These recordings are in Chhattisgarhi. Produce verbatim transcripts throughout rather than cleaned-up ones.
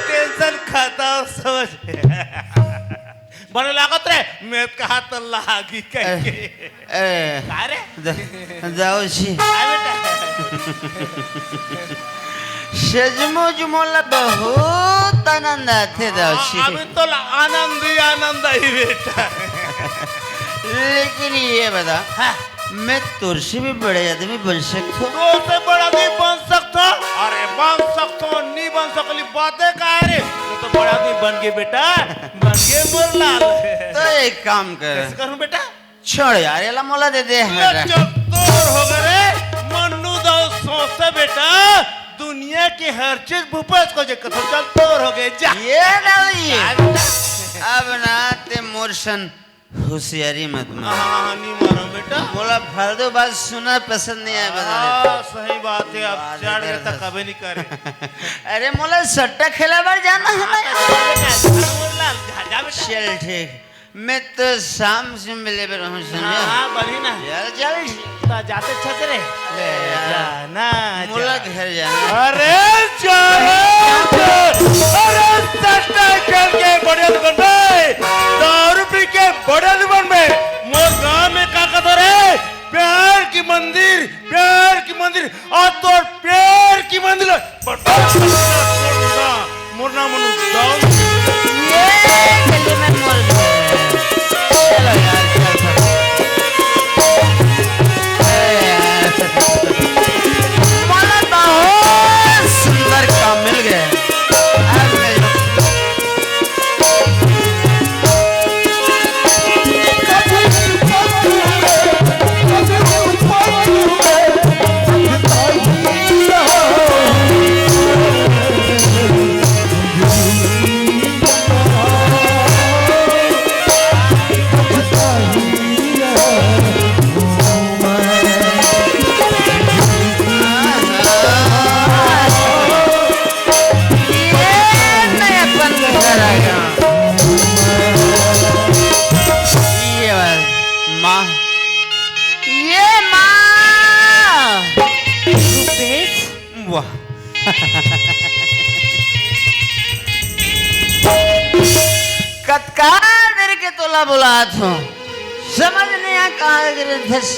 टेंशन खतम, सोच। बने लागत रे, मैं कहा तो लागी कहिके। ए, का रे? द-, दाऊ जी। हाँ बेटा। सचमुच मोला बहुत आनंद आथे, दाऊ जी। हाँ, अभी तो ला-, आनंद ही आनंद ही बेटा। लेकिन ये बता, हाँ। मैं तोर से भी बड़े आदमी बन सकथो? तोर से बड़ा नहीं बन सकथो? अरे बन सकथो, नहीं बन सकली, बातें का है रे? तू तो बड़ा आदमी बन गए बेटा, बन गए मोर लाल। तो एक काम कर। कैसे करूं बेटा? छोड़ यार, एला मोला दे दे। ले चल, तोर हो गए रे, मन्नू दाऊ सौंसे बेटा, दुनिया की हर चीज भूपेश को जे कथो, चल तोर हो गए, जा। ये नहीं। जा बेटा। अब ना ते मोर सन होशियारी मत मार। हाँ, हाँ, नहीं मारो बेटा। मोला फालतू बात सुनना पसंद नहीं आए, बता देता। हाँ, सही बात है, अब बात चढ़ गए तो कभी नहीं करे। अरे मोला सट्टा खेला बर जाना है ना। हाँ, तो जा बेटा, जा, जा बेटा। चल ठीक, मैं तो शाम से मिले बर हूँ, समझा? हाँ, हाँ, बनी ना। चल, चल। तो जाते छत रे। ले जा। जाना, मोला जा। घर जाना। अरे जा रे, जा। अरे सट्टा खेल के बढ़िया दुकान पे, दारू पी के बढ़िया दुकान में, मोर गांव में का कहता रे, प्यार की मंदिर, प्यार की मंदिर, और तोर प्यार की मंदिर। बर्दाश्त नहीं करता, छोड़ दूंगा। मोर नाम मनु दाऊ। ये गली में मोर घर है। चलो यार, चल सकते। अरे यार। मोला बहुत सुंदर काम मिल गया। अब मैं ये मैं अपन घर आया। ये वाला, माँ, ये माँ। रुपेश। वाह। कतका देर के तोला बुलात हूँ, समझ नहीं आ कहाँ गे रिहिस।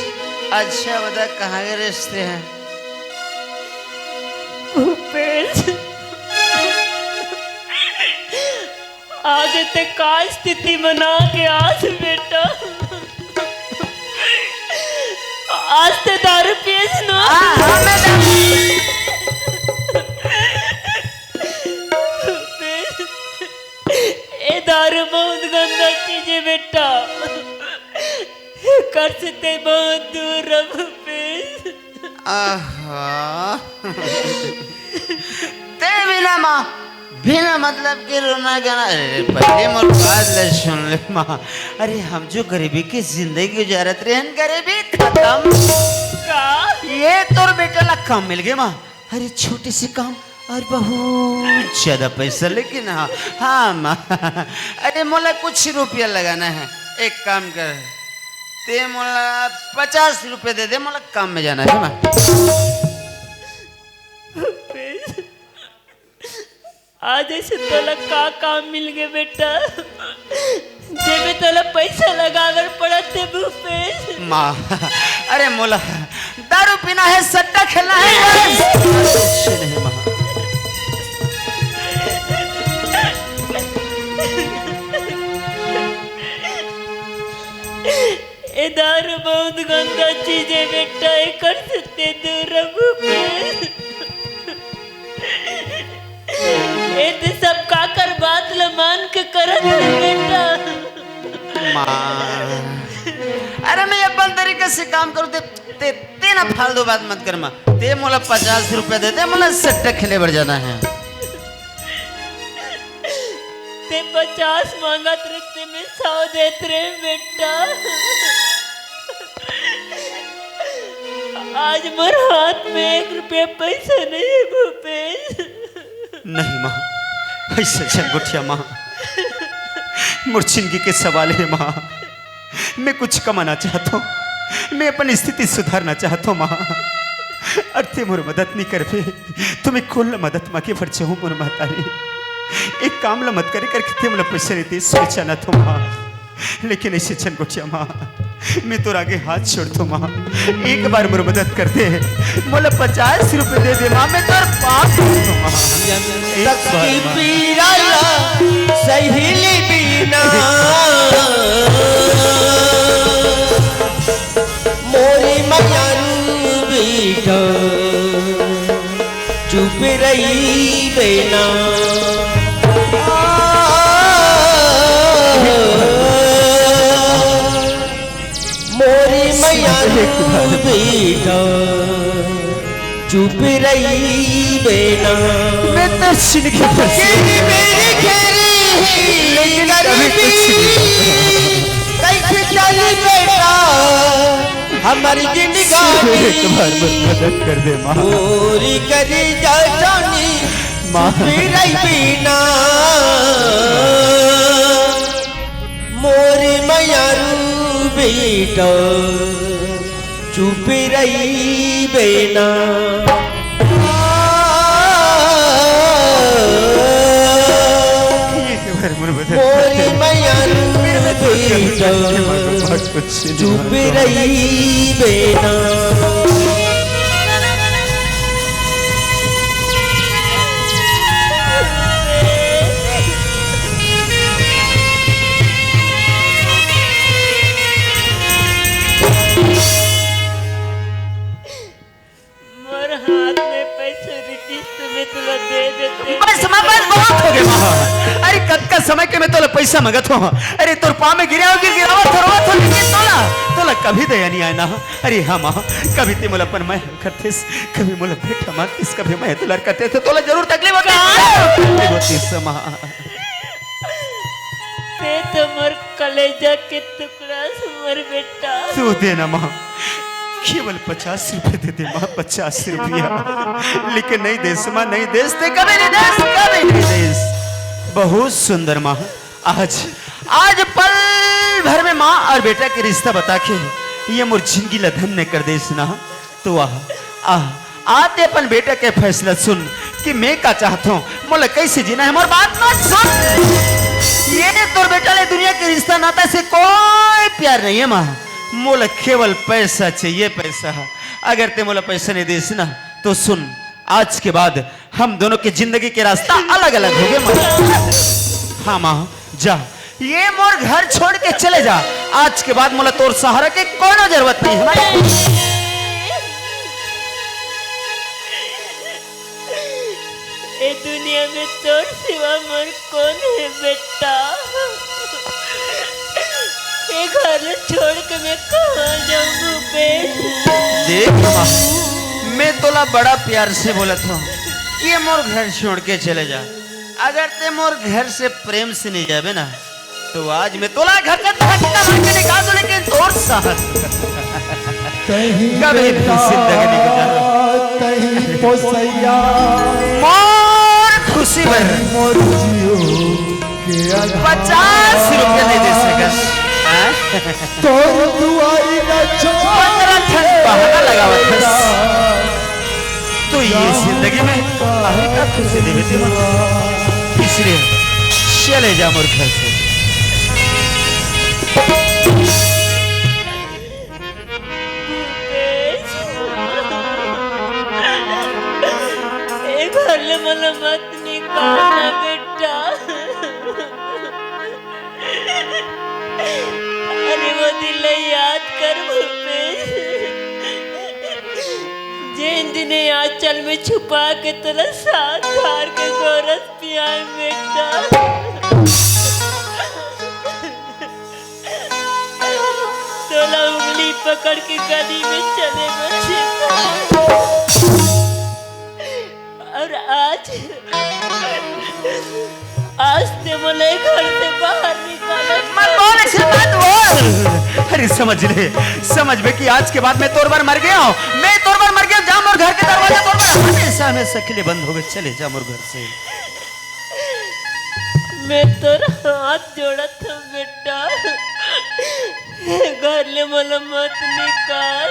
अच्छा बता, कहाँ गे रिहिस तें? भूपेश, आज ते का स्थिति बना के आस बेटा, आज ते दारू पियस ना। हाँ, हाँ, मैं दारू ए दारू बहुत गंदा चीज है बेटा, एकर से ते बहुत दूर रह भूपेश। आहा। ते बिना माँ, बिना मतलब के रोना गाना। अरे पहले मोर बात ले सुन ले माँ। अरे हम जो गरीबी की जिंदगी गुजारत रहे हैं, गरीबी खत्म। का? ये तोर बेटा ला काम मिल गए माँ। अरे छोटे से काम और बहुत ज्यादा पैसा, लेकिन हाँ, हाँ माँ। अरे मोला कुछ रुपया लगाना है, एक काम कर, ते मोला पचास रुपया दे दे, मोला काम में जाना है माँ। आज ऐसे तोला का काम मिल गए बेटा, जेमे तोला पैसा लगावर पड़त हे भूपेश। माँ, अरे मोला दारू पीना है, सट्टा खेलना है बस। कुछ नहीं माँ। ए दारू बहुत गंदा चीज है बेटा, एकर से ते दूर रह भूपेश। ए ते सब काकर बात ल मान के करत हे बेटा। माँ, अरे मैं अपन तरीके से काम करूँ, ते, ते, ते ना फालतू बात मत कर माँ। ते मोला पचास रुपया दे दे, मोला सट्टा खेले बर जाना है। ते पचास मांगत रहे ते मैं सौ देत रहे बेटा। आज मोर हाथ में एक रुपया पैसा नहीं है भूपेश। नहीं माँ, ऐसे झन गोठिया माँ, मोर जिंदगी के सवाल है माँ। मैं कुछ कमाना चाहत हूँ, मैं अपन स्थिति सुधारना चाहत हूँ माँ। अरे ते मोर मदद नहीं करबे, त मैं कोन ला मदद मांगे बर जाहूँ मोर महतारी। एक काम ला मत करे करके ते मोला पैसा नहीं दे, सोचा ना तो माँ। लेकिन ऐसे छन गोठिया माँ, मैं तोर आगे हाथ जोड़थों माँ, एक बार मोर मदद कर दे, मोला पचास रुपये दे दे माँ, मैं तोर पाँव धरथों माँ। एक बार माँ। पीरा ला सहेली बिना मोरी मयारू बेटा चुप रहिबे ना। मोरी मयारू बेटा चुप रहिबे ना। मैं तो सुन के फंस गया। मेरी घेरी ही लेकिन कभी कुछ नहीं। कैसे चली बेटा हमारी जिंदगानी। एक बार मदद कर दे माँ। मोरी करी जा जानी माँ। चुप रहिबे ना। मोरी मयारू बेटा चुप रहिबे ना। ये तो हर मन बदल मोरी मयारू बेटा चुप रहिबे ना। मोर हाथ में पैसा रहितिस त मैं तोला दे देते। बस माँ, बस बहुत हो गया माँ। अरे कतका समय के मैं तोला पैसा मंगत हूँ। अरे तोर पाँव में गिरे हो, गिर गिरावत हो, रोवत हो, लेकिन तोला, तोला कभी दया नहीं आय ना। अरे हाँ माँ, कभी ते मोला अपन मया करतेस, कभी मोला बेटा मानतेस, कभी मया दुलार करतेस, त तोला जरूर तकलीफ होती, तकलीफ होती माँ। ते तो मोर कलेजा के टुकड़ा से मोर बेटा। तू दे ना माँ, केवल पचास रुपये दे दे माँ, पचास रुपया। लेकिन नहीं देस माँ, नहीं देस, ते कभी नहीं देस, कभी नहीं देस। बहुत सुंदर माँ, आज, आज पल भर में माँ और बेटा के रिश्ता बता के ये मोर जिंदगी ला धन्य कर देस ना। तो आ, आ, आ ते अपन बेटा के फैसला सुन कि मैं का चाहत हूँ, मोला कैसे जीना है, मोर बात मत सुन। ये तोर बेटा ले दुनिया के रिश्ता नाता से कोई प्यार नहीं है माँ, मोला केवल पैसा चाहिए, पैसा। अगर ते मोला पैसा नहीं देस ना, तो सुन, आज के बाद हम दोनों के जिंदगी के रास्ता अलग-अलग हो गए माँ। हाँ माँ, जा, ये मोर घर छोड़ के चले जा। आज के बाद मोला तोर सहारा के कोनो जरूरत नहीं है। ए दुनिया में तोर सिवा मोर कौन है बेटा? ये घर छोड़ के मैं कहाँ जाऊँ भूपेश? देख माँ, मैं तोला बड़ा प्यार से बोलत हूँ कि ये मोर घर छोड़ के चले जा। अगर ते मोर घर से प्रेम से नहीं जाबे ना, तो आज मैं तोला घर से धक्का मार के निकाल दूँ, लेकिन तोर साथ कहीं कभी भी बेटा, जिंदगी नहीं गुजारो। कहीं पोसैया, मोर खुशी बर कहीं मोर जियो के आधार। पचास रुपया नहीं दे सकस, हाँ? तोर दुआरी न छोड़ पंद्रह ठन बहाना लगावत हस। तो ये जिंदगी में अभी तक खुशी देवे ते मन, इसलिए चले जा मोर घर से। भूपेश, ए घर ले मोला मत निकालना बेटा। अरे वो दिन ला याद कर भूपेश, जेन दिन आंचल में छुपा के तोला साग धार के गोरस पियाए बेटा। तोला उंगली पकड़ के गली में चले बच्चे। और आज, आज ते मोला घर से बाहर निकाला। मत बोल, ऐसे मत बोल। अरे समझ ले, समझ बे कि आज के बाद मैं तोर बर मर गया हूँ, मैं तोर बर मर गया हूँ। जा मोर घर के दरवाजा तोर बर हमेशा, हमेशा के लिए बंद हो गए। चले जा मोर घर से। मैं तोर हाथ जोड़त हूँ बेटा, घर ले मोला मत निकाल।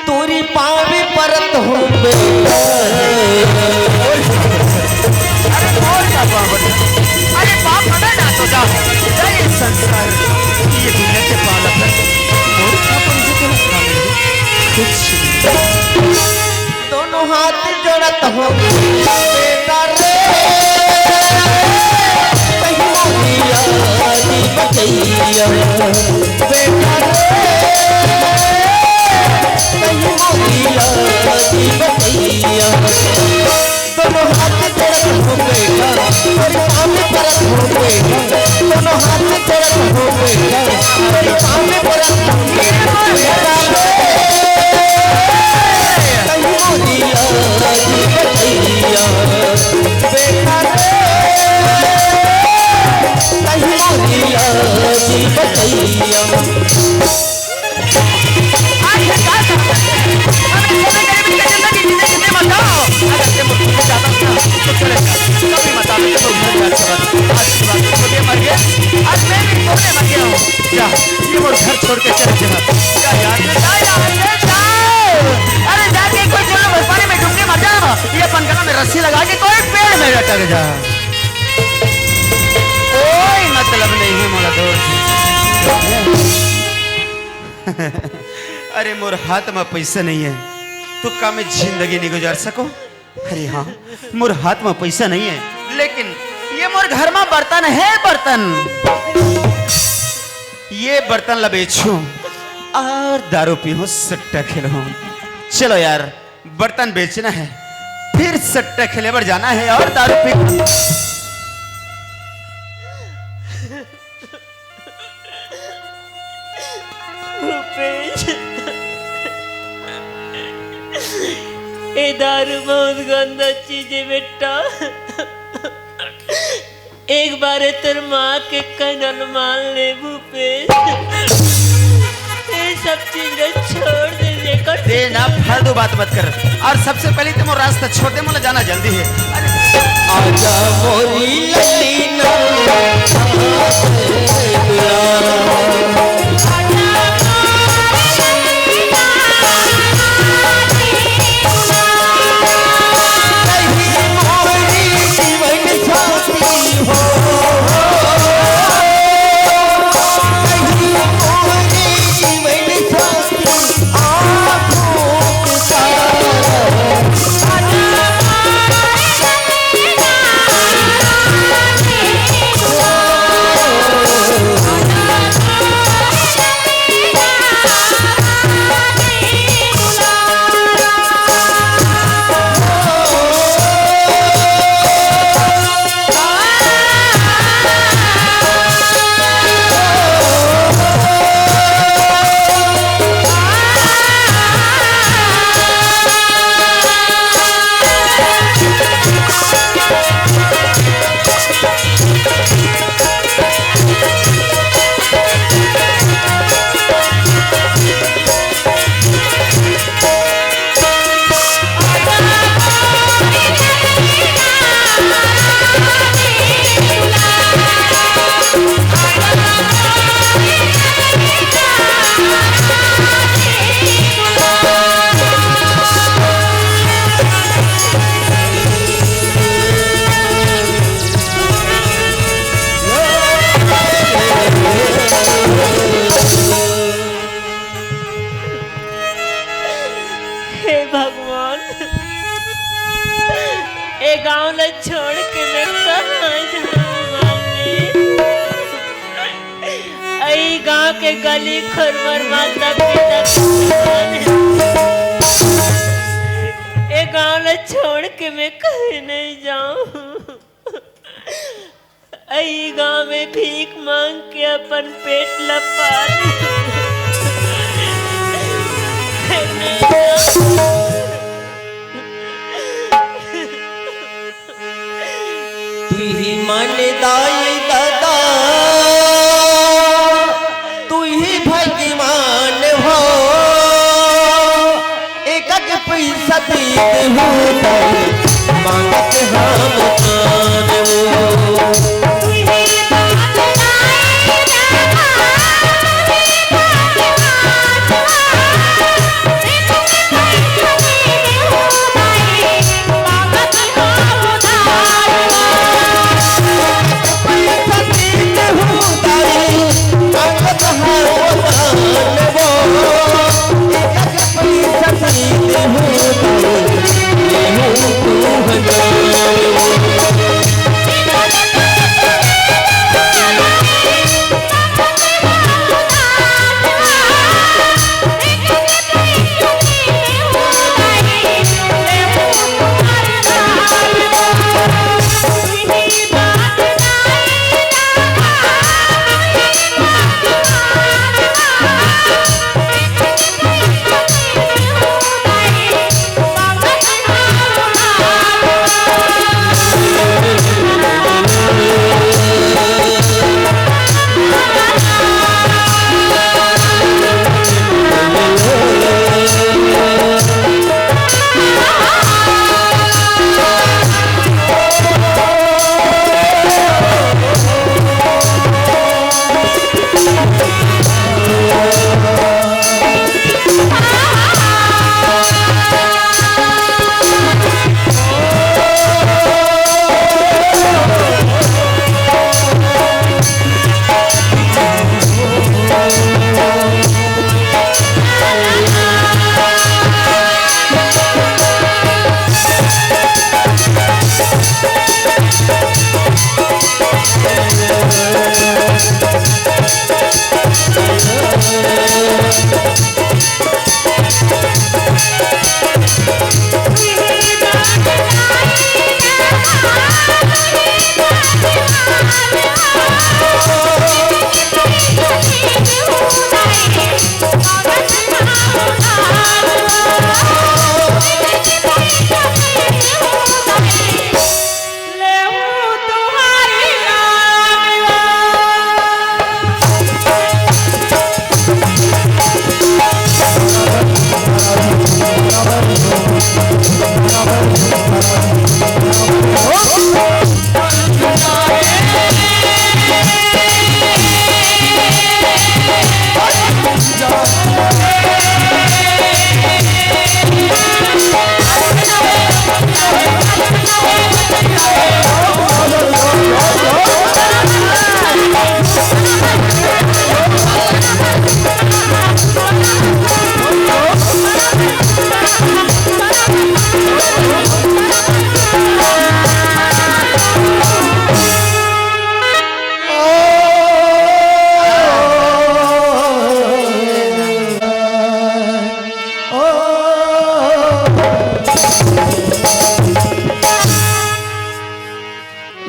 तू पाँव में परत हों बेटा। अरे मोर का पाँव? अरे पाँव पकड़ ना तो जा। जा ये संसार, ये दुनिया के पालक है। मोर का परिचय तेरा काम है? कुछ नहीं। दोनों हाथ जोड़त हों बेटा रे, कहीं मोरी यारी बचैया। बेटा रे, कहीं मोरी यारी बचैया। दोनों हाथ जोड़त हों बेटा, तोरे पाँव में परत हों बेटा। दोनों हाथ जोड़त हों बेटा, तोरे पाँव में परत हों बेटा। कहीं मोरी यारी बचैया, बेटा रे, कहीं मोरी यारी बचैया। आज ये क्या सब करते हैं? अबे सोने गरीब की जिंदगी जीने जीने मत जाओ। अगर ये मुझे ज्यादा ना तो चले जा। कभी मत आओ, तो घर जा के बात। आज की बात तो ये मर गया। आज मैं भी सोने मर गया हूँ। जा, ये मोर घर छोड़ के चले जा। जा यार, जा यार, जा। अरे जाके कोई चलो भर पानी में डूब के मर जाओ। ये अपन गला में रस्सी लगा के कोई पेड़ में लटक जा। कोई मतलब नहीं है मोला दोस्त। अरे मोर हाथ में पैसा नहीं है तो का मैं जिंदगी नहीं गुजार सको? अरे हाँ, मोर हाथ में पैसा नहीं है, लेकिन ये मोर घर में बर्तन है, बर्तन। ये बर्तन ला बेचूं और दारू पीऊं, सट्टा खेलूं। चलो यार, बर्तन बेचना है, फिर सट्टा खेले बर जाना है और दारू पी भूपेश, ए दारू बहुत गंदा चीज है बेटा। एक बार ए तोर माँ के कहना ल मान ले भूपेश, ए सब चीज ल छोड़ दे, जेकर दे ना, फालतू बात मत कर। और सबसे पहले तो मोर रास्ता छोटे, मोला जाना जल्दी है। आजा मोरी ललीना। हे भगवान, ए गांव ल छोड़ के मैं कहां जाऊं मालिक? अई गांव के गली खोर मोर माता पिता के समान हे। ए गांव ल छोड़ के मैं कहीं नहीं जाऊं। अई गांव में भीख मांग के अपन पेट ल पाल। तुही मन दाई ददा, तुही भगवान हो। एक एक पैसा दे देहू त मांगत हम जान हो।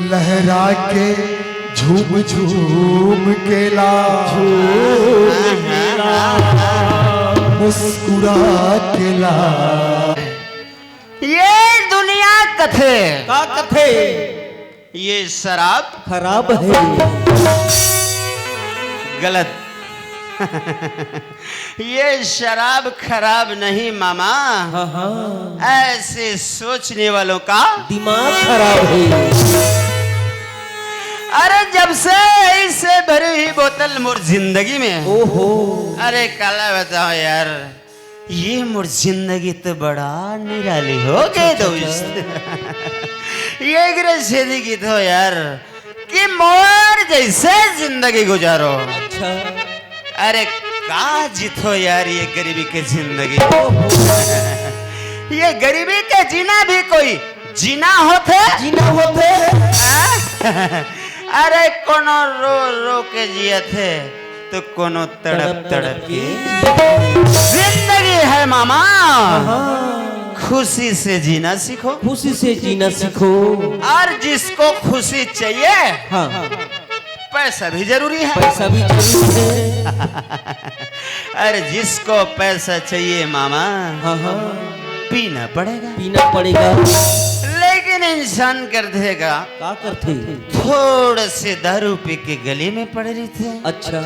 लहरा के झूम झूम के ला, झूम के ला, मुस्कुरा के ला। ये दुनिया कथे, का कथे? ये शराब खराब है। गलत। ये शराब खराब नहीं मामा। हाँ, हाँ। ऐसे सोचने वालों का दिमाग खराब है। अरे, जब से इसे भरी हुई बोतल मोर जिंदगी में। ओहो। अरे, काला बताओ यार, ये मोर जिंदगी तो बड़ा निराली हो गई, अच्छा, दोस्त। अच्छा। ये गिरे छेदी की तो यार, कि मोर जैसे जिंदगी गुजारो। अच्छा। अरे, का जिथो यार ये गरीबी के जिंदगी। ये गरीबी के जीना भी कोई जीना होथे? जीना होथे? हाँ? अरे, कोनो रो रो के जियत हे, तो कोनो तड़प तड़प के। जिंदगी है मामा, हाँ। खुशी से जीना सीखो। खुशी से जीना सीखो। और जिसको खुशी चाहिए, हाँ। पैसा भी जरूरी है। पैसा भी जरूरी है। अरे, जिसको पैसा चाहिए मामा, हाँ, हाँ। पीना पड़ेगा। पीना पड़ेगा। लेकिन इंसान कर देगा। का करथे? थोड़ा से दारू पी के गली में पड़ रही थे। अच्छा।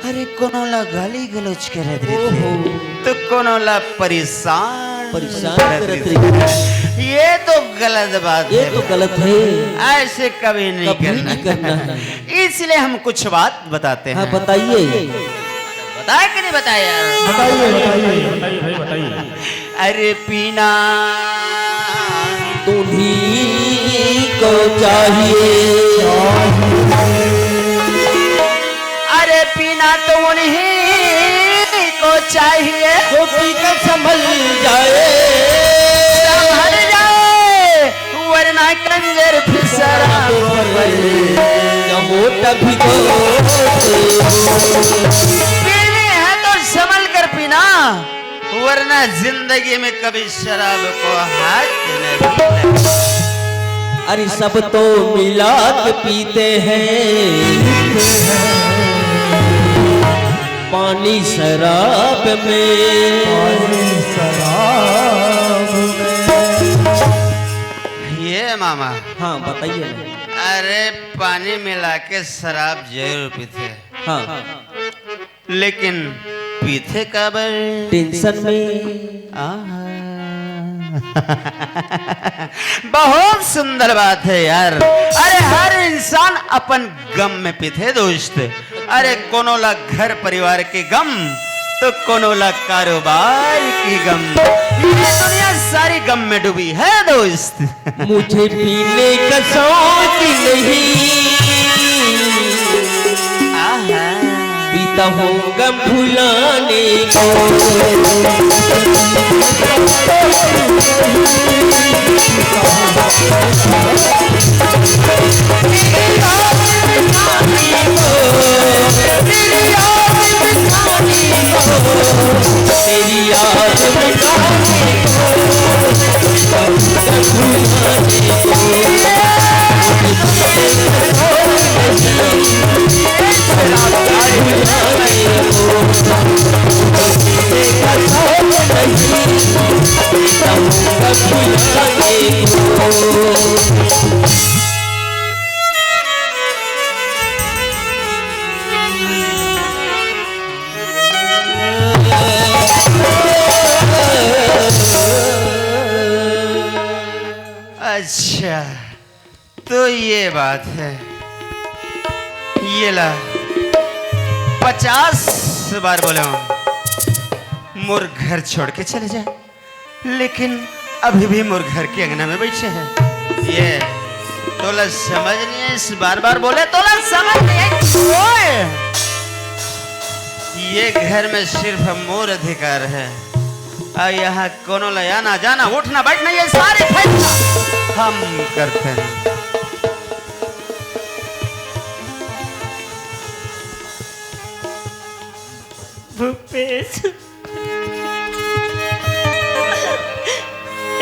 अरे, कोनो ला गाली गलौज करत रहिथे, ओहो। तो कोनो ला परेशान परेशान करत करत रहिथे। रहिथे। ये तो गलत बात ये है। तो गलत है। ऐसे कभी नहीं कभी करना। नहीं करना है। इसलिए हम कुछ बात बताते हाँ, हैं। बताइए। बताया कि नहीं बताया? बताइए, बताइए। बताइए भाई, बताइए। अरे पीना तुम्ही को चाहिए। अरे पीना तो उन्हीं को चाहिए। जो पीकर संभल जाए। संभल जाए, वरना कंजर फिसरा। जब वो तभी तो पीनी है तो संभल कर पीना, वरना जिंदगी में कभी शराब को हाथ नहीं लगा। अरे सब तो मिला के पीते हैं पानी शराब में। पानी शराब में। ये मामा। हाँ, बताइए ना। अरे पानी मिला के शराब जरूर पीते हैं। हाँ। लेकिन पीथे काबर? टेंशन में। आहा। बहुत सुंदर बात है यार। अरे हर इंसान अपन गम में पीथे दोस्त। अरे कोनो ला घर परिवार के गम, तो कोनो ला कारोबार की गम। ये दुनिया सारी गम में डूबी है दोस्त। मुझे पीने का शौक नहीं, आहा। पीता हूँ गम भुलाने को। तेरी याद मिटाने को, तेरी याद मिटाने को। अच्छा, तो ये बात है, ये ला, पचास बार बोले हूँ, मोर घर छोड़ के चले जाए, लेकिन अभी भी मोर घर के अंगना में बैठे हैं। ये तोला समझ नहीं है, इस बार बार बोले तोला समझ नहीं है। ओए! ये घर में सिर्फ मोर अधिकार है। आ यहाँ कोनो ला आना जाना, उठना बैठना, ये सारे फैसला हम करते हैं। भूपेश,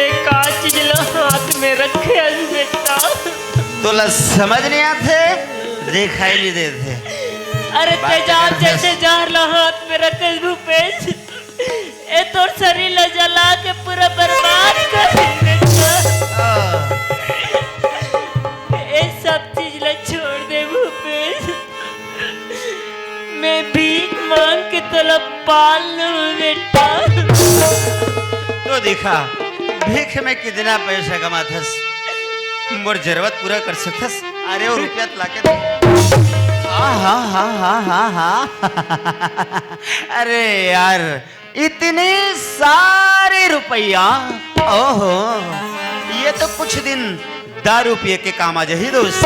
एक का चीज ला हाथ में रखे हस बेटा। तोला समझ नहीं आथे, दिखाई नहीं देथे। अरे बात तेजाब करथस। जैसे जहर ला हाथ में रखे भूपेश, ए तोर शरीर ला जला के पूरा बर्बाद कर देथे। हाँ। ए सब चीज ला छोड़ दे भूपेश। मैं भीख मांग के तोला पाल लूं बेटा। तो देखा, भीख में कितना पैसा कमाथस, मोर जरूरत पूरा कर सकथस। अरे वो रुपया तो लाके दे। हाँ, हाँ, हाँ, हाँ, हाँ, हाँ। अरे यार, इतने सारे रुपया, ओहो, ये तो कुछ दिन दारू पिए के काम आ जाही दोस्त।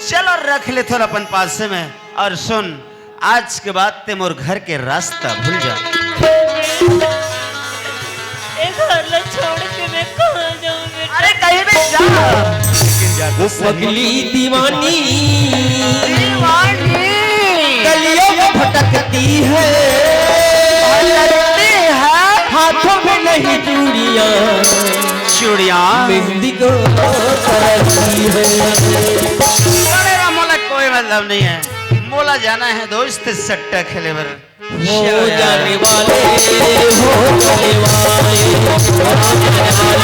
चलो रख ले थोड़ा अपन पास में। और सुन, आज के बाद ते मोर घर के रास्ता भूल जा। ए घर ला छोड़ के मैं कहाँ जाऊँ बेटा? अरे कहीं भी जा। लेकिन जा वो पगली दीवानी, दीवानी। गलियों में भटकती है, भटकती है। हाथों में नहीं चूड़ियाँ, चूड़ियाँ। मेहंदी को तरसती है। अरे रा, मोला कोई मतलब नहीं है, मोला जाना है दोस्त सट्टा खेले बर। हो जाने वाले, हो जाने वाले, हो जाने वाले, हो जाने वाले,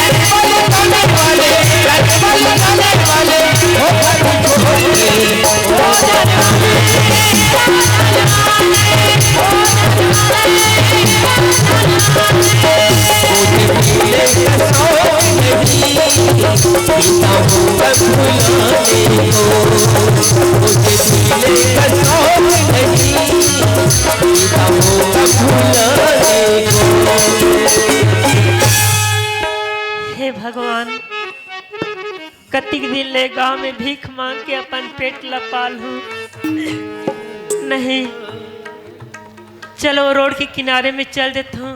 हो जाने वाले, हो जाने वाले, हो जाने वाले। हे भगवान, कतिक दिन ले गांव में भीख मांग के अपन पेट ला पालहूं। नहीं, चलो रोड के किनारे में चल देता हूँ,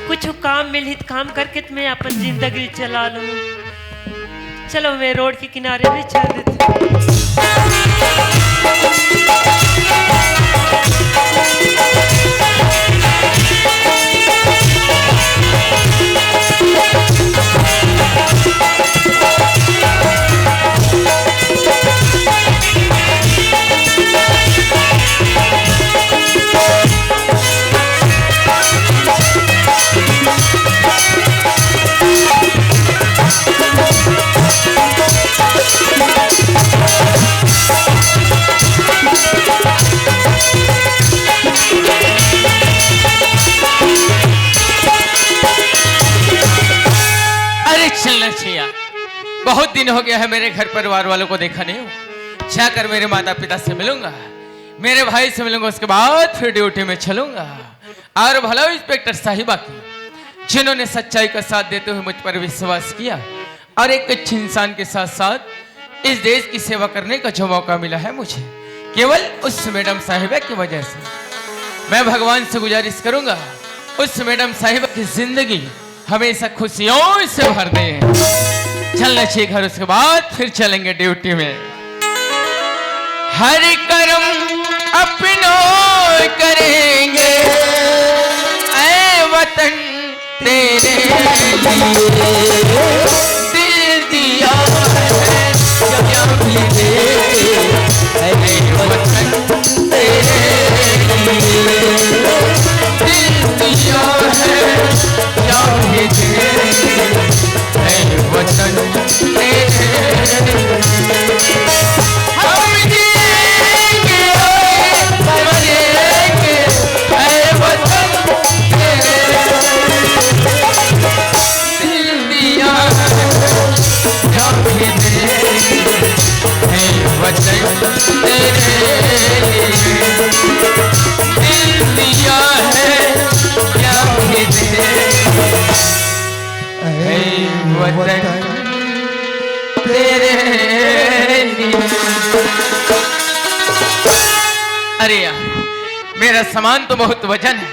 कुछ काम मिलही त काम करके त मैं अपन जिंदगी चला लूँ। चलो मैं रोड के किनारे में चल देता हूँ। अरे चलना चाहिए, बहुत दिन हो गया है मेरे घर परिवार वालों को देखा नहीं हूँ। जाकर मेरे माता पिता से मिलूंगा, मेरे भाई से मिलूंगा, उसके बाद फिर ड्यूटी में चलूंगा। और भला इंस्पेक्टर साहिबा की, जिन्होंने सच्चाई का साथ देते हुए मुझ पर विश्वास किया और एक अच्छे इंसान के साथ साथ इस देश की सेवा करने का जो मौका मिला है मुझे, केवल उस मैडम साहिबा की वजह से। मैं भगवान से गुजारिश करूंगा, उस मैडम साहिबा की जिंदगी हमेशा खुशियों से भर दे। चलना चाहिए घर, उसके बाद फिर चलेंगे ड्यूटी में। हर कर्म अपनो करेंगे, ऐ वतन तेरे लिए। दिल दिया है जब भी दे, ऐ वतन तेरे लिए। दिल दिया है जब भी दे, ऐ वतन तेरे। हम जिएंगे, मरेंगे, ऐ वतन तेरे। दिल दिया है, जान भी दे, ऐ वतन तेरे लिए। दिल दिया है, जान भी दे, ऐ वतन तेरे लिए। अरे यार, मेरा सामान तो बहुत वजन है,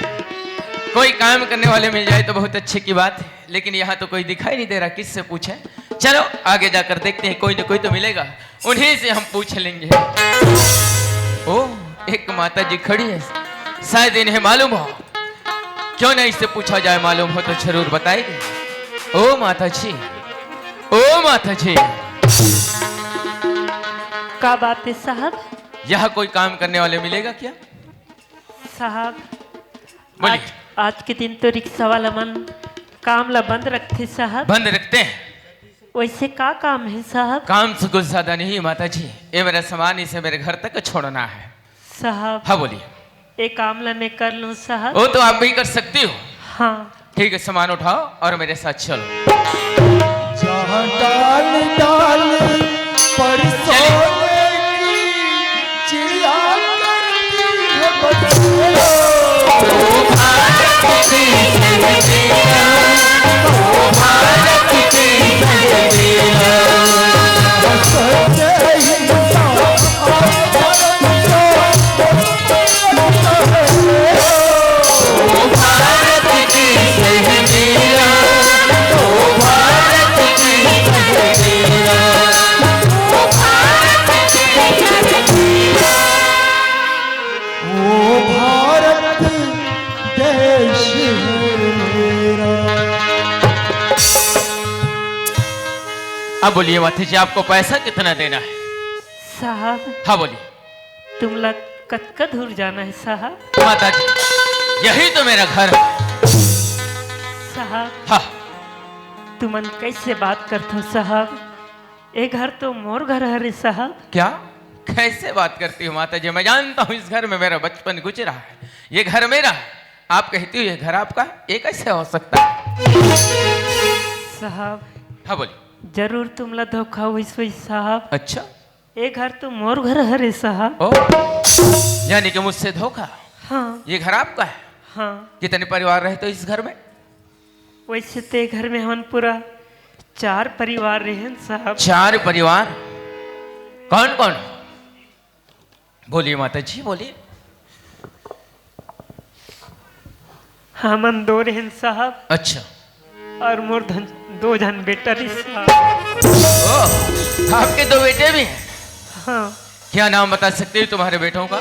कोई काम करने वाले मिल जाए तो बहुत अच्छे की बात है, लेकिन यहाँ तो कोई दिखाई नहीं दे रहा, किससे पूछे? चलो आगे जाकर देखते हैं, कोई ना कोई तो मिलेगा, उन्हीं से हम पूछ लेंगे। ओ, एक माता जी खड़ी है, शायद इन्हें मालूम हो। क्यों ना इससे पूछा जाए, मालूम हो तो जरूर बताएगी। ओ माता जी, ओ माता जी। का बात है साहब? यहाँ कोई काम करने वाले मिलेगा क्या? साहब, बोलिए। आज, आज के दिन तो रिक्शा वाला मन काम ला बंद रखथे साहब। बंद रखते हैं? वैसे का काम है साहब? काम से कुछ ज्यादा नहीं माता जी, ये मेरा सामान, इसे मेरे घर तक छोड़ना है। साहब, हाँ, बोलिए। एक काम ला मैं कर लूँ साहब। वो तो आप भी कर सकती हो। हाँ। ठीक है, सामान उठाओ और मेरे साथ चलो। जहाँ डाल डाल पर चलिए। सोने की चिड़िया करती है बसेरा। ओ भारत देश है मेरा। अब बोलिए माता जी, आपको पैसा कितना देना है? साहब, हाँ, बोलिए। तुमला कतका दूर जाना है साहब? माता जी, यही तो मेरा घर है। साहब, हाँ। तुमन कैसे बात करथो साहब? ये घर तो मोर घर हरे साहब। क्या? कैसे बात करती हो माता जी? मैं जानता हूँ इस घर में मेरा बचपन गुजरा है, ये घर मेरा है। आप कहती हो ये घर आपका, ये कैसे हो सकता है? साहब, हाँ, बोलिए। जरूर तुमला धोखा हुई हुई साहब। अच्छा। ये घर तो मोर घर हरे साहब। ओ, यानी कि मुझसे धोखा? हाँ। ये घर आपका है? हाँ। कितने परिवार रहते हो इस घर में? वैसे ते घर में हमन पूरा चार परिवार रहेन साहब। चार परिवार? कौन कौन? बोलिए माता जी, बोलिए। हमन दो रहेन साहब। अच्छा। और मोर धन, दो झन बेटा रही साहब। ओ, आपके दो बेटे भी हैं? हाँ। क्या नाम बता सकते हो तुम्हारे बेटों का?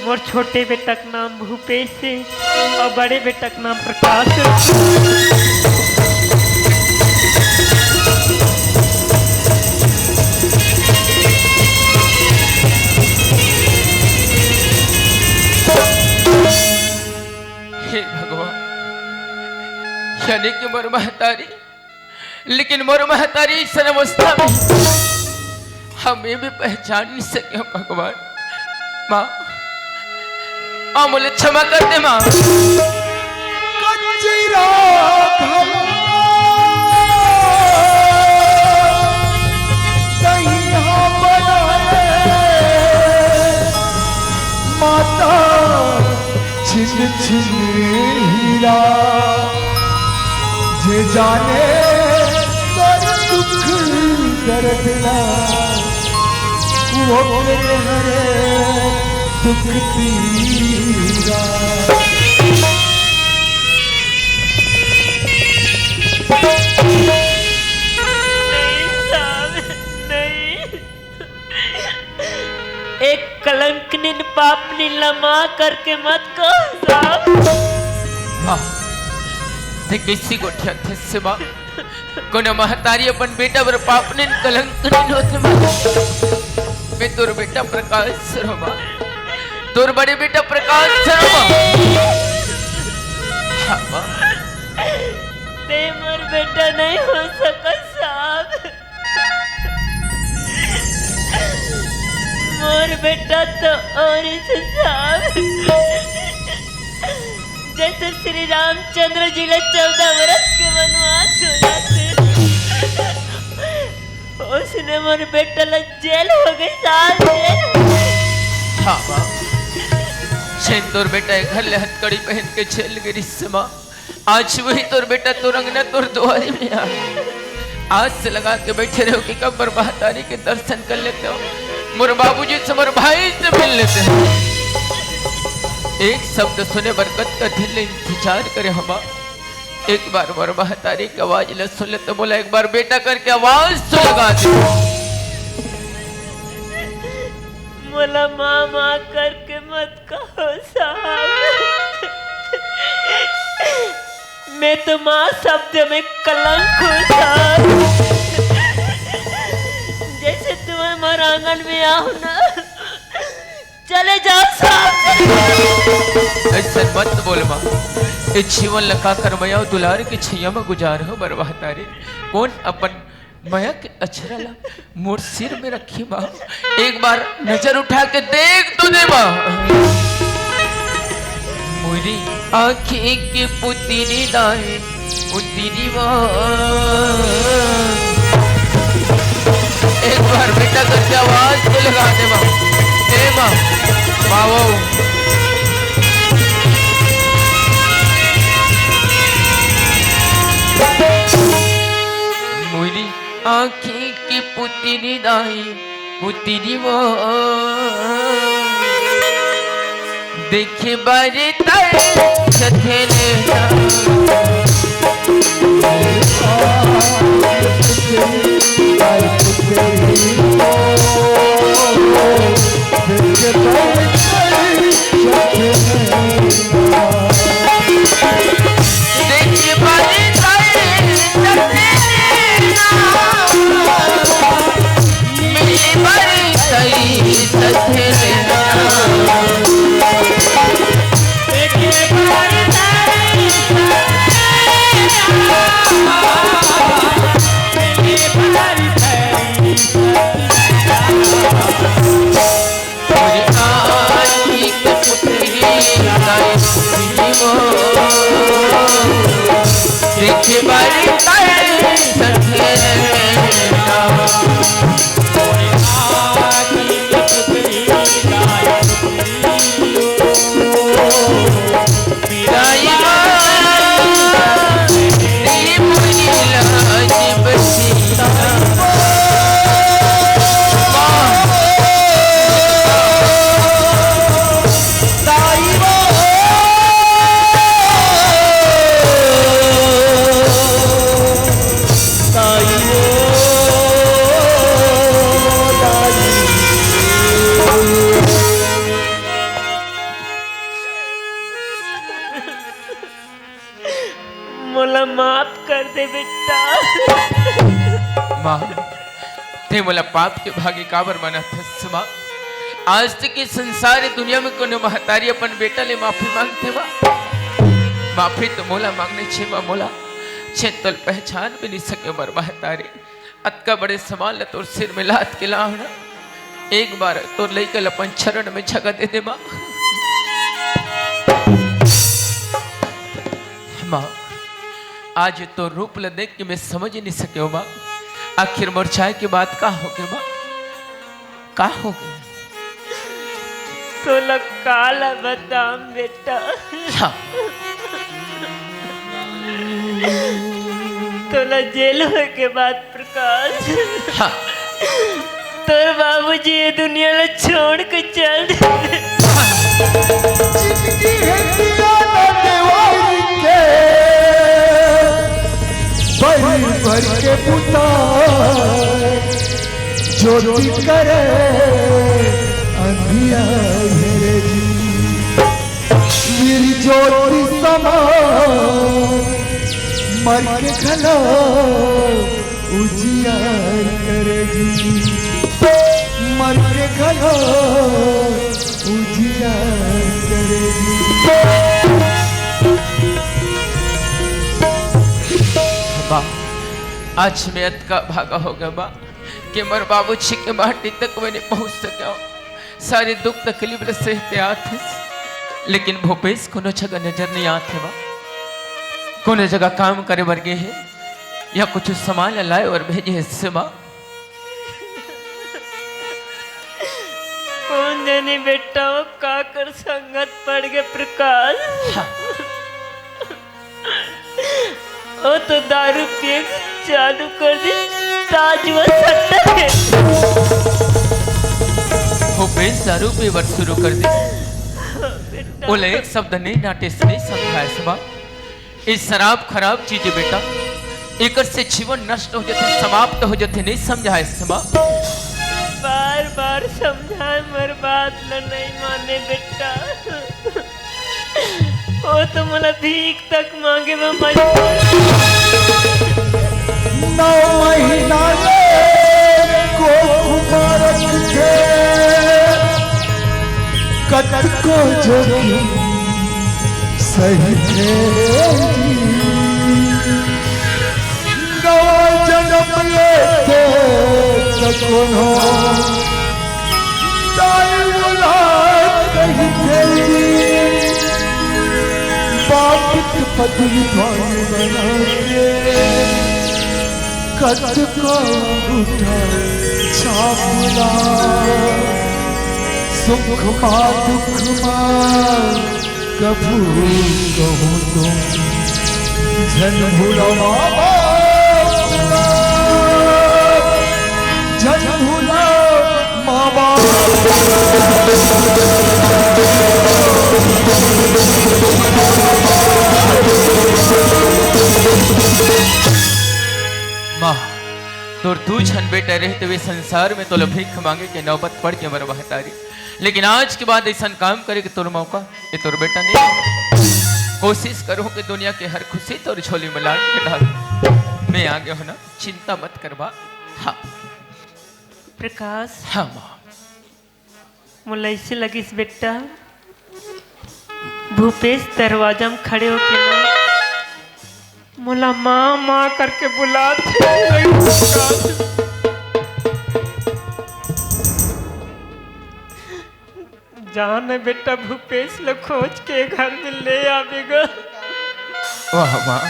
मोर छोटे बेटा का नाम भूपेश है और बड़े बेटा का नाम प्रकाश है। हे भगवान, यानी कि मोर महतारी, लेकिन मोर महतारी अइसन अवस्था में हम ये भी पहचान नहीं सके हो भगवान। माँ, माँ, मोला क्षमा कर दे माँ। कजरा घलो तहिया बनाए माता छिन छिन हीरा। जे जाने तोर दुख दर्द ना, वो हरे दुख पीरा। नहीं साहब, नहीं। एक कलंकनीन पापनीन ला माँ करके मत कहो साहब। माँ, ते कइसे गोठियाथस माँ? कोनो महतारी अपन बेटा बर पापनीन कलंकनीन होथे माँ। मैं तोर बेटा प्रकाश शर्मा, तोर बड़े बेटा प्रकाश शर्मा। हाँ माँ। ते मोर बेटा नहीं हो सकस साहब। मोर बेटा तो और ही से साहब, जैसे श्री रामचंद्र जी ला चौदह वर्ष के वनवास हो जाथे, ओइसने मोर बेटा ला जेल हो गे साहब, जेल। हाँ माँ, जैन तोर बेटा ए घर ले हथकड़ी पहन के जेल गे रिहिस माँ, आज वही तोर बेटा तोर अंगना तोर दुआरी में आ। आस लगा के बैठे रहो कि कब मोर महतारी के दर्शन कर लेते हो, मोर बाबूजी से, मोर भाई से मिल लेते हो। एक शब्द सुने बर कतका दिन ले इंतजार करे हमा। एक बार मोर महतारी के आवाज ल सुन ले तो बोला, एक बार बेटा करके आवाज तो लगा दे। मोला माँ, माँ करके मत कहो साहब। तो माँ शब्द में कलंक होता। जैसे तुम हमारे आंगन में आओ ना, चले जाओ साहब। ऐसे मत बोल माँ। ए जीवन लगा कर मया दुलार के छैया में गुजार हो बरवा तारे। कौन अपन मया के अछरा ला मोर सिर में रखी माँ। एक बार नजर उठा के देख तो दे माँ। मोरी आँखी के पुतरी दाई, पुतरी माँ। एक बार बेटा करके आवाज तो लगा दे माँ। ए माँ, माँ वो। मोरी आँखी के पुतरी दाई, पुतरी वो देखे बारे ताई सथेले। मोला माफ कर दे बेटा। माँ, ते मोला पाप के भागी काबर बनाथस माँ? आज तक के संसार दुनिया में कोनो महतारी अपन बेटा ले माफी मांगथे माँ? माफी तो मोला मांगने छे माँ, मोला छे तोल पहचान भी नहीं सके मोर महतारी। अतका बड़े समान ल तोर सिर में लाद के लाहना, एक बार तोर लइका ल अपन चरण में जगह दे दे माँ। माँ, आज तोर रूप ल देख के मैं समझ नहीं सके हो माँ। आखिर मोर चाय के बात का हो गए माँ? का हो गए? तोला काला बताम बेटा। हाँ। तोला जेल होए के बाद प्रकाश, हाँ। तोर बाबूजी ये दुनिया ला छोड़ के चल दे। जिंदगी है दिया ना देवाई के, भरी भर के पुता। ज्योति करे अंधिया हेरे जी, मेरी ज्योति समा मर के घलो उजियार करे जी, मर के घलो उजियार करे जी। बा, आज मैं अतका भागा हो गया बा। के मोर बाबूजी के माटी तक मैं नहीं पहुंच सका। सारे दुख तकलीफ ले सहते आत हे, लेकिन भूपेश कोनो जगह नजर नहीं आत हे माँ। कोनो जगह काम करे बर गे हे या कुछ सामान लाए और भेजे हे से माँ। कौन जाने बेटा वो का कर संगत पड़ गए प्रकाश। हाँ। ओ तो दारू पिए चालू कर दे, ताज वो सट्टा है। भूपेश दारू पीवर शुरू कर दे। बेटा। ओला एक शब्द नहीं डांटे से नहीं समझाए से माँ। ये शराब खराब चीज है बेटा, एकर से जीवन नष्ट हो जाते, समाप्त हो जाते, नहीं समझाए से माँ। बार बार समझाए, मोर बात ल नहीं माने बेटा। ओ तो मोला भीख तक मांगे बर मजबूर। नौ महीना ले कोख म रख के कतको जोखिम सहिथे जी। नवा जनम लेथे त कोनो दाई औलाद कहिथे जी। बाप के पदवी धन बना के कतको उठा छाप ला। सुख मा दुख मा कभू कहूँ तुम झन भूलो माँ बाप ला, झन भूलो माँ बाप ला। माँ, तोर दू झन बेटा रहिते हुए संसार में तोला भीख मांगे के नौबत पड़ के मर महतारी, लेकिन आज के बाद अइसन काम करे के तोर मौका, ये तोर बेटा नहीं। कोशिश करूँ कि दुनिया के हर खुशी तोर झोली में लान के डाल। मैं आगे हूँ ना, चिंता मत करबा। हाँ। प्रकाश। हाँ माँ। मोला अइसे लगिस बेटा, भूपेश दरवाजा में खड़े होके ना मोला माँ, माँ करके बुलात हे। जान हे बेटा, भूपेश ल खोज के घर में ले आबे गा। वाह माँ,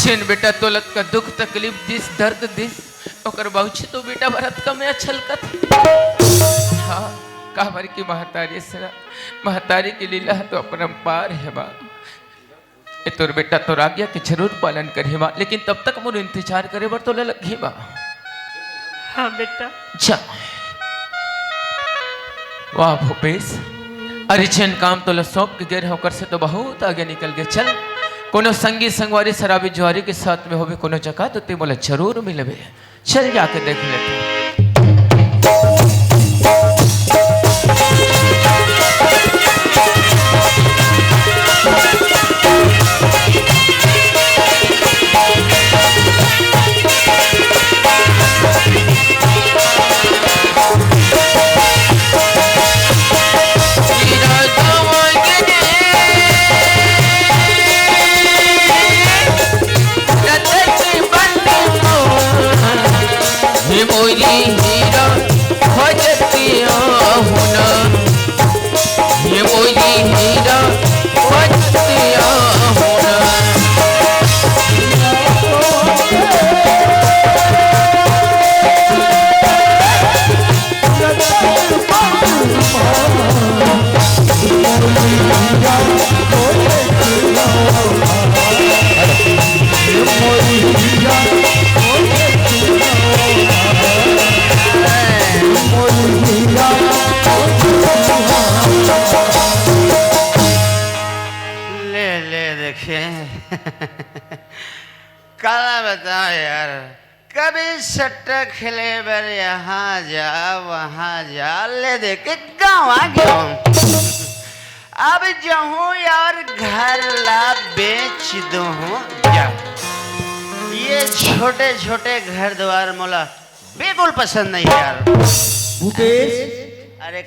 जेन बेटा तोला का दुख तकलीफ दिस, दर्द दिस, ओकर बावजूद तो बेटा भरत का मैं छलकत। हाँ, काबर की महतारी से ना, महतारी की लीला तो अपरंपार हे माँ। ए तोर बेटा तोर आज्ञा के जरूर पालन करही माँ, लेकिन तब तक मोर इंतजार करे बर तोला लगही माँ। हाँ बेटा। जा। वाह भूपेश, अरे जेन काम तोला सौंप के गे रहे, ओकर से तो बहुत आगे निकल गे। चल, कोनो संगी संगवारी, शराबी जुआरी के साथ में होबे, कोनो जगह तो ते मोला जरूर मिलबे। चल जाके देख लेते हैं। हे मोरी हीरा खोजतिया हुना, हे मोरी हीरा खोजतिया हुना। ले, ले, देखे। काला बताओ यार, कभी सट्टा खेले बर यहाँ जा, वहाँ जा, ले देखे गाँव आ गया हूँ। अब जाहूँ यार, घर ला बेच दूँ जा। ये छोटे-छोटे घर द्वार मोला बिल्कुल पसंद नहीं यार। भूपेश। अरे